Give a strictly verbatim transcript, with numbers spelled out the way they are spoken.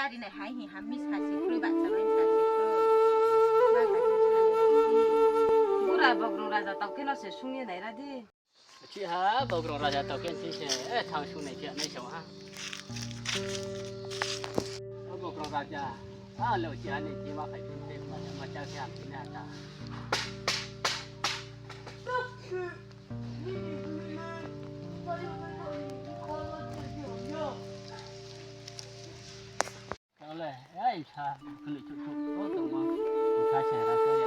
Ari nai hai hi ha mi sa si kroi, bahcha bai sa si kroi. Bura Bogrong raja tau khe no se sung ye nai ra di. Chi ha, Bogrong raja tau khe chi se, eh, thang sung nai chi nai se ha. O Bogrong raja, a lo chi ani chi ma phai phi te ma cha khe am chi na ta. Kale, ai sa, kali chuk chuk, o tongmo, sa se ra se.